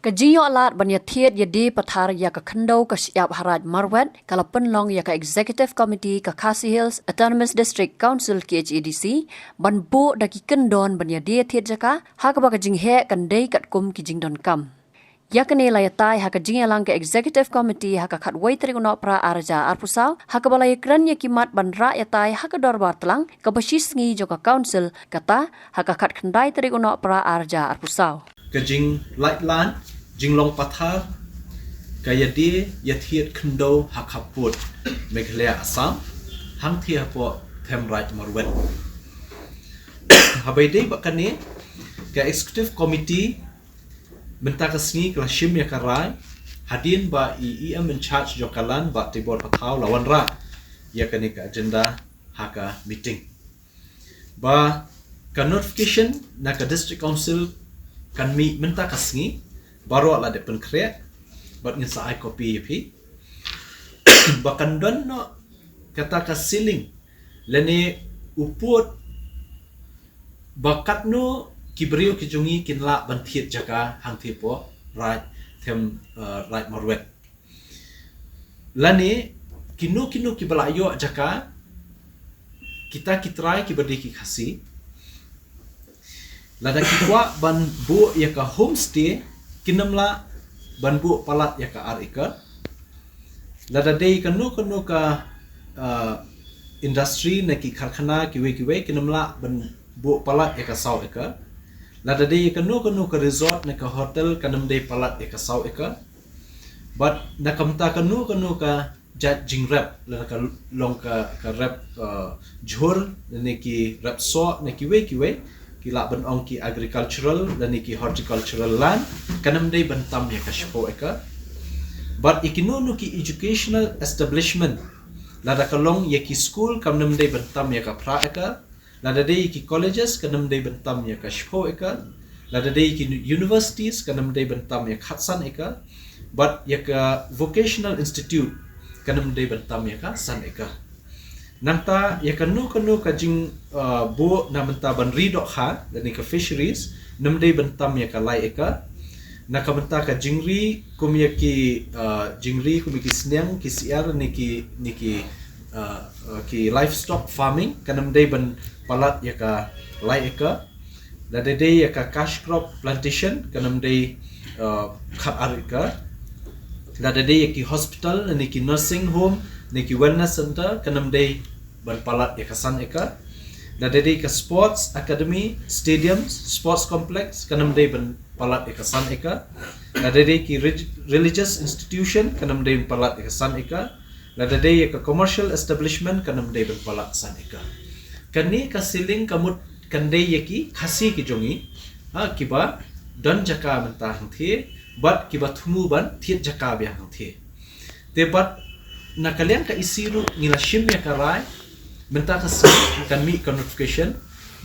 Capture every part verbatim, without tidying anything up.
Ka jingïoh lad ban ïathied ïadie pathar ïa ka khyndew ka shyiap ha Raid Marwet ka la pynlong ïa ka Executive Committee ka Khasi Hills Autonomous District Council, K H A D C, ban buh da ki kyndon ban ïadie thied jaka, ha kaba ka jingheh kan dei katkum ki jingdonkam. Ïa kane la ïatai ha ka jingïalang ka Executive Committee ha ka khatwei tarik u Nohprah arhajar arphew saw, ha kaba la ïakren ïa ki mat ban rah ïatai ha ka dorbar tlang kaba shisngi jong ka Council, kata ha ka khatkhyndai tarik u Nohprah arhajar arphew saw. Ka jinglait lan jinglong pathar ka ïadie ïathied khyndew ha khappud Meghalaya Assam, hangthie hapoh them Raid Marwet. Haba ïadei bad kane, ka Executive Committee mynta ka sngi ka la shim ïa ka rai, hadien ba i E M in charge jong ka Land Bah Teibor Pathaw la wanrah ïa kane ka agenda ha ka meeting. Ba ka notification na ka District Council kan mih mynta ka sngi, baroh la dep pynkhreh, bad ngin sa ai copy ïa phi. Ba kan don noh kata ka ceiling lane u pud ba katno ki briew ki jong ngi kin lah ban thied jaka hangthie hapoh Raid them, eh, Raid Marwet. Lane kino kino kiba la ïoh jaka, kita ki trai kiba dei ki Khasi, lada ki kwah ban buh ïa ka homestay, kin ym lah ban buh palat ïa ka ar acre. Lada dei kano kano ka, uh, industry ne ki karkhana kiwei kiwei, kin ym lah ban buh palat ïa ka saw acre. Lada dei kano kano ka resort ne ka hotel, kan ym dei palat ïa ka saw acre. Bad na ka bynta kano kano ka jait jingrep, lane ka long ka, ka rep, uh, jhur, lane ki rep soh, ne kiwei kiwei, ki lah ban ong ki agricultural lane ki horticultural land, kan ym dei ban tam ïa ka shiphew acre. Bad ïa kino kino ki educational establishment, lada ka long ïa ki school, kan ym dei ban tam ïa ka phra acre. Lada dei ki colleges, kan ym dei ban tam ïa ka shiphew acre. Lada dei ki universities, kan ym dei ban tam ïa ka khatsan acre. Bad ïa ka vocational institute, kan ym dei ban tam ïa ka san acre. Nangta ïa kano kano ka jing, uh, buh na bynta ban ri dohkha, lane ka fisheries, ym dei ban tam ïa ka lai acre. Na ka bynta ka jingri kum ïa ki, uh, jingri kum ïa ki sniang, ki syiar, ne ki, ne ki, uh, uh, ki livestock farming, kan ym dei ban palat ïa ka lai acre. Lada dei ïa ka cash crop plantation, kan ym dei, uh, khat ar acre. Lada dei ïa ki hospital, ne ki nursing home, ne ki wellness center, kan ym dei ban palat ïa ka san acre. Lada dei ka sports academy, stadiums, sports complex, kan ym dei ban palat ïa ka san acre. Lada dei ki reg-, religious institution, kan ym dei ban palat ïa ka san acre. Lada dei ïa ka commercial establishment, kan ym dei ban palat san acre. Kane ka ceiling ka mut kan dei ïa ki Khasi ki jong ngi, ha, kiba don jaka mynta hangthie, bad kiba thmu ban thied jaka biang hangthie. Te bad na ka liang ka EC ruh ngi la shim ïa ka rai, mynta ka sngi kan mih ka notification,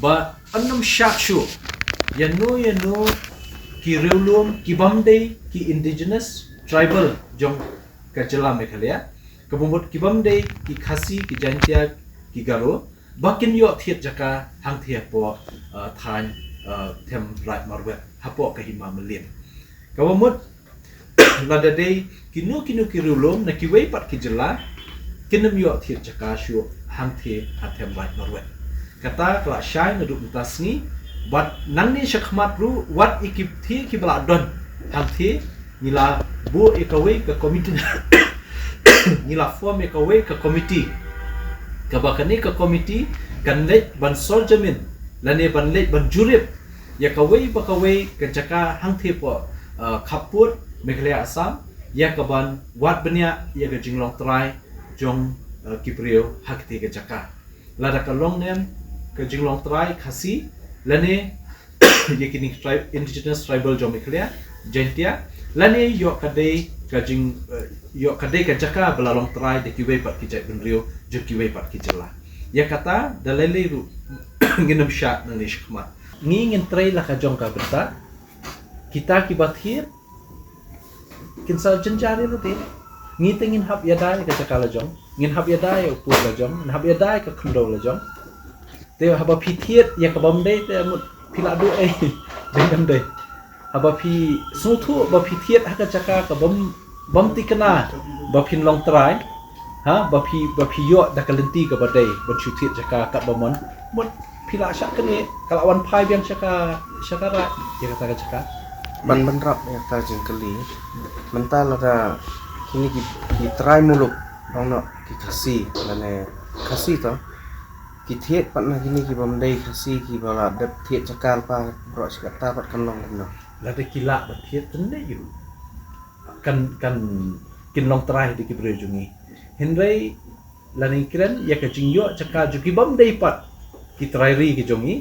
ba yn ym shah shuh ïano ïano ki riewlum kibym dei ki indigenous tribal jong ka jylla Meghalaya, kaba mut kibym dei ki Khasi, ki Jaintia, ki Garo, ba kin ïoh thied jaka hangthie hapoh, uh, thaiñ, uh, them Raid Marwet, hapoh ka Hima Mylliem. Kaba mut lada dei kino kino ki riewlum na kiwei pat ki jylla, kin ym ïoh thied jaka shuh hangthie ha them Raid Marwet. Kata ka la shai naduh mynta sngi, bad nangne shakhmat ruh wat ïa ki thie kiba la don hangthie, ngi la buh ïa kawei ka committee, ngi la form ïa kawei ka committee, kaba kane ka committee kan leit ban sorjamin lane ban leit ban jurip ïa kawei pa kawei ka jaka hangthie hapoh, uh, khappud Meghalaya Assam, ïa kaban wad bniah ïa ka jinglong trai jong, uh, ki briew ha kata ka jaka. Lada ka long ne em ka jinglong trai Khasi, lane ïa kine ki tribe, indigenous tribal jong Meghalaya, Jaintia, lane ïoh ka dei ka jing, eh, ïoh ka dei ka jaka ba la long trai da kiwei pat ki jaitbynriew jong kiwei pat ki jylla. Ïa kata da lei lei ruh ngin ym shah nangne shakhmat. Ngi ngin trei la ka jong ka bynta, kita kiba thied kin sa jynjar ïa lade. Ngi te ngin hap ïada ïa ka jaka la jong, ngin hap ïada ïa u pud la jong, ngin hap ïada ïa ka khyndew la jong. Te haba phi thied ïa kabym dei te mut phi la duh ei. Dei kam dei. Haba phi sngewthuh ba phi thied ha ka jaka ka bym, bym tikna ba phin long trai, ha, ba phi, ba phi ïoh da ka lynti kaba dei ban shu thied jaka katba mon, mut phi lah shah kane, ka lah wan phai biang sha ka, sha ka raid ïa kata ka jaka. Ban, ban rap ïa kata jingkylli. Mynta lada kine ki, ki trai muluk, ong noh ki Khasi, lane Khasi to, ki thied pat na kine ki bym dei Khasi kiba la dep thied jaka lypa baroh shi katta pat kan long kumno? Lada ki lah ban thied, kan dei ïa u, kan, kan, kin long trai da ki briew jong ngi. Hynrei lada ngi kren ïa ka jingïoh jaka jong ki bym dei pat ki trai ri ki jong ngi,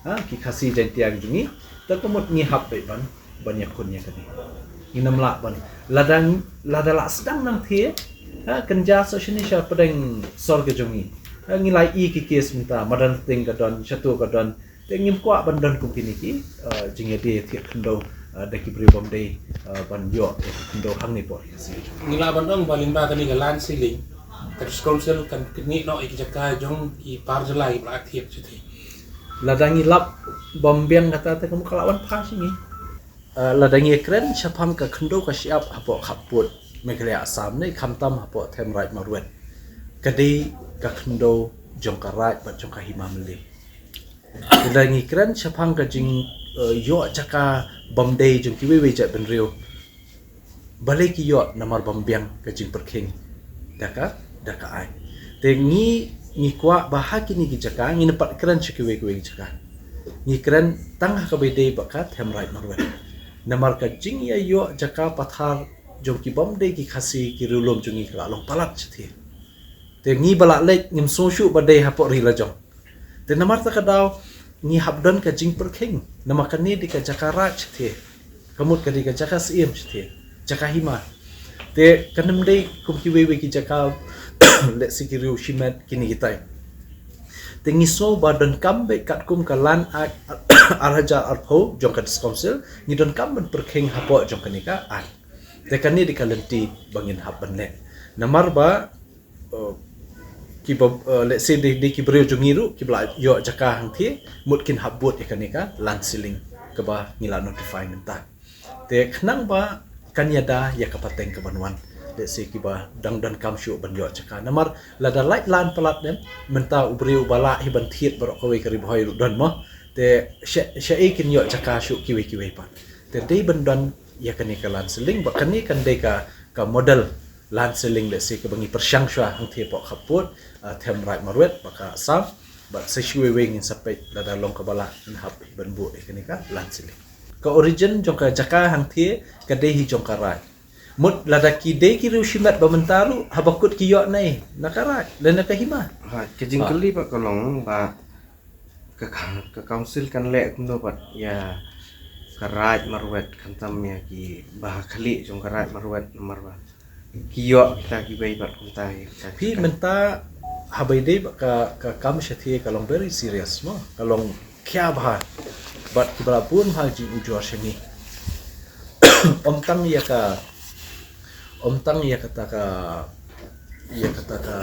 ha, ki Khasi Jaiñtia ki jong ngi, te ka mut ngi hap beit ban, ban ïakhun ïa kane. Ngin ym lah ban, lada, lada lah sdang nangthie, ha, kynja sa shane sha pdeng sor ka jong ngi. Ha, ngi la ïohi ki case mynta, Madanrting ka don, Shato ka don, te ngim kwah ban don kum kine ki, eh, jingïadei thied khyndew, eh, da ki briew bym dei, eh, ban ïoh thied khyndew hangne hapoh Khasi. Ngi lah ban ong ba lyngba kane ka land ceiling, ka District Council kan kynnoh noh ïa ki jaka jong ki par jylla kiba la thied shathie. Lada ngi lap bym biang kata te kam ka lah wan phai sha ngi. Eh, lada ngi kren shaphang ka khyndew ka shyiap hapoh khappud Meghalaya Assam ne khamtam hapoh them Raid Marwet, ka dei ka khyndew jong ka raid bad jong ka hima Mylliem. Lada ngi kren shaphang ka jing, eh, ïoh jaka bym dei jong kiwei wei jaitbynriew, balei ki ïoh? Namar bym biang ka jingpyrkhing da ka, da ka aiñ. Te ngi, ngi kwah ba ha kine ki jaka ngin ym pat kren sha kiwei kiwei ki jaka. Ngi kren tang ha kaba ïadei bad ka them Raid Marwet. Namar ka jingïaïoh jaka pathar jong ki bym dei ki Khasi, ki riewlum jong ngi, ka la long palat shathie. Te ngi ba la leit ngim sngew shuh ba dei hapoh ri lajong. Te namar kata ka daw ngi hap don ka jingpyrkhing, namar kane dei ka jaka raid shathie, ka mut ka dei ka jaka syiem shathie, jaka hima. Te kan ym dei kum kiwei wei ki jaka, lehse ki riew shimet kine kitai. Te ngi sngew ba donkam beit katkum ka Land Act ar hajar arphew jong ka District Council, ngi donkam ban pyrkhing hapoh jong kane ka act. Te kane dei ka lynti ba ngin hap ban leh. Namar ba, eh, kiba, eh, lehse dei, dei ki briew jong ngi ruh kiba la ïoh jaka hangthie, mut kin hap bud ïa kane ka land ceiling kaba ngi la notify mynta. Te khnang ba kan ïada ïa ka pateng kaban wan, lehse kiba dang donkam shuh ban ïoh jaka. Namar lada lait lan palat, mynta u briew uba lah hi ban thied baroh kawei ka Ri Bhoi ruh don mo. Te sha, shaei kin ïoh jaka shuh kiwei kiwei pat. Te dei ban don ïa kane ka land ceiling, bad kane kan dei ka, ka model land ceiling lehse kaba ngi pyrshang shuwa hangthie hapoh khappud, ah, them Raid Marwet bad ka Assam, bad sa shuwei wei ngin sa peit lada long kaba lah ngin hap ban buh ïa kane ka land ceiling. Ka origin jong ka jaka hangthie ka dei hi jong ka raid. Mut lada ki dei ki riew shimet ba mynta ruh, haba kut ki ïoh na ei? Na ka raid lane na ka hima? Ha, ka jingkylli pat ka long ba ka, ka, ka council kan leh kumno pat ïa ka Raid Marwet, khamtam ïa kiba ha khlieh jong ka Raid Marwet, namar ba ki ïoh kita kiwei pat kumta ïa kita. Phi, kita mynta haba ïadei bad ka, ka kam shathie ka long very serious mo, ka long khia bha bad kiba la bun bha jingujor sha ngi. Ym tang ïa ka, ym tang ïa kata ka, ïa kata ka,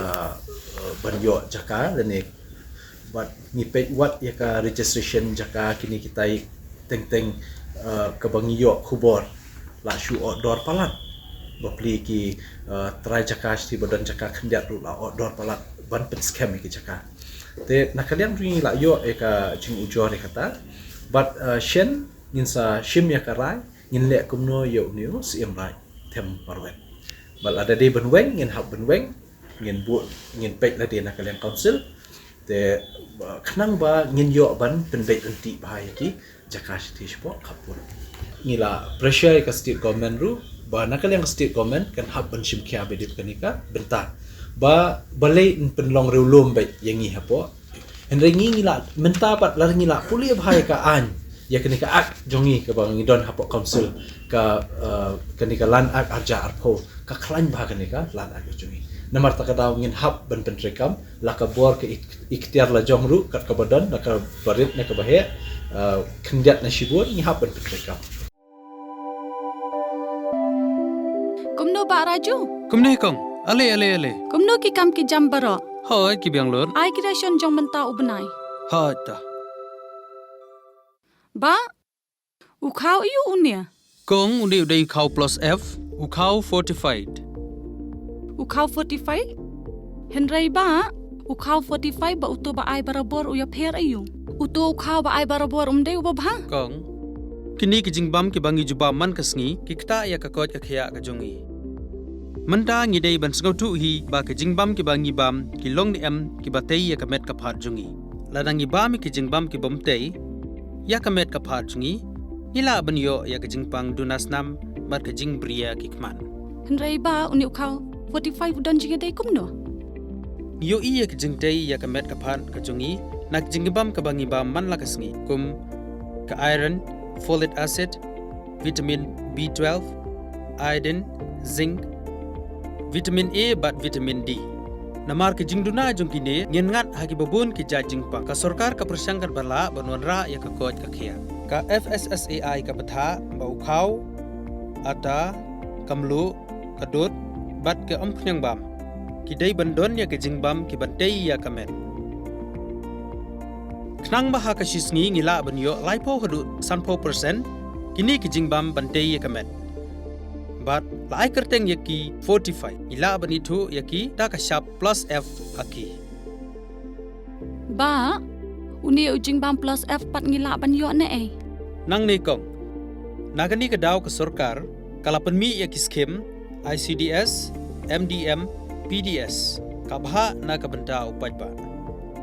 eh, ban ïoh jaka lane, bad ngi peit wat ïa ka registration jaka, kine kitai teng teng, eh, kaba ngi ïoh khubor la shu ohdor palat. Bapli ki, eh, trai jaka shathie ba don jaka khyndiat ruh la ohdor palat ban pynskhem ïa ki jaka. Te na ka liang ruh ngi la ïoh ïa ka jingujor ïa kata. Bad, eh, shen ngin sa shim ïa ka rai, ngin leh kumno ïa une u Syiem Raid them Marwet. Bad lada dei ban weng, ngin hap ban weng, ngin buh, ngin peit lade na ka liang council. Te, uh, khnang ba ngin ïoh ban pynbeit lynti bha ïa ki jaka shathie shapoh khappud. Ngi la pressure ïa ka state government ruh ba na ka liang ka state government kan hap ban shim khia beit ïa kane ka bynta. Ba balei yn pynlong riewlum beit ïa ngi hapoh Hynrei ngi, ngi la, mynta pat lada ngi la pule bha ïa ka aiñ, ïa kane ka act jong ngi kaba ngi don hapoh council, ka, eh, kane ka Land Act arhajar arphew, ka khlaiñ bha kane ka Land Act jong ngi. Namar kata ka daw ngin hap ban pyntreikam, la ka bor ka ik-, iktiar la jong ruh, kat kaba don, la kaba rit na kaba heh, eh, khyndiat na shibun, ngi hap ban pyntreikam. Kumno Bah Raju? Kumne kong. Ale, ale, ale. Kumno ki kam ki jam baroh? Hooid, ki biang lut. Ai ki ration jong mynta u bnai. Hooid ta. Bah, U khaw aiu une? Kong, une u dei u khaw plus F, u khaw fortified. U khaw fortified? Hynrei bah, u khaw fortified bad uto ba ai barabor u ïapher aiu? Uto u khaw ba ai barabor um dei uba bha? Kong, kine ki jingbam kiba ngi jubab man ka sngi, ki ktah ïa ka koit ka khiah ka jong ngi. Mynta ngi dei ban sngewthuh hi ba ki jingbam kiba ngi bam ki long ne em kiba tei ïa ka met ka phad jong ngi. Lada ngi bam ïa ki jingbam kibym tei ïa ka met ka phad jong ngi, ngi lah ban ïoh ïa ka jingpang duna snam bad ka jingbriew ki khmat. Hynrei bah, une u khaw fortified u don jingïadei kumno? Ngi ïohi ïa ka jingtei ïa ka met ka phad ka jong ngi na ki jingbam kaba ngi bam man la ka sngi, kum ka iron, folic acid, vitamin B twelve, iodine, zinc, vitamin A bad vitamin D. Namar ki jingduna jong kine, ngin ngat ha kiba bun ki jait jingpang. Ka sorkar ka pyrshang katba lah ban wanrah ïa ka koit ka khiah. Ka F S S A I ka bthah ba u khaw, atta, ka mluh, ka dud bad ka umkhñiang bam ki dei ban don ïa ki jingbam kiban tei ïa ka met. Khnang ba ha ka shi sngi ngi lah ban ïoh laiphew haduh sanphew percent kine ki jingbam ban tei ïa ka met. Bad la ai kyrteng ïa ki fortified, ngi lah ban ithuh ïa ki da ka shap plus F ha ki. Bah, une u jingbam plus F pat ngi lah ban ïoh ne ei? Nangne kong, na kane ka daw ka sorkar ka la pynmih ïa ki skim I C D S, M D M, P D S, ka bhah na ka bynta u paidbah.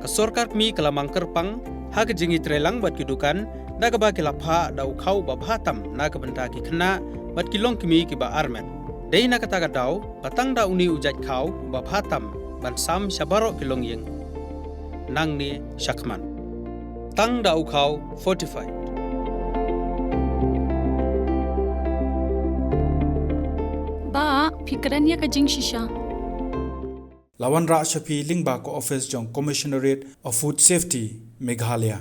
Ka sorkar kmie ka la mang kyrpang ha ka jingïatreilang bad ki dukan, da kaba ki la phah da u khaw ba bha tam na ka bynta ki khynnah bad ki longkmie kiba armet. Dei na kata ka daw ba tang da une u jait khaw ba bha tam ban sam sha baroh ki longïing nangne shakhmat. Tang da u khaw fortified. Bah, phi kren ïa ka jingshisha. La wanrah sha phi lyngba ka office jong Commissionerate of Food Safety, Meghalaya.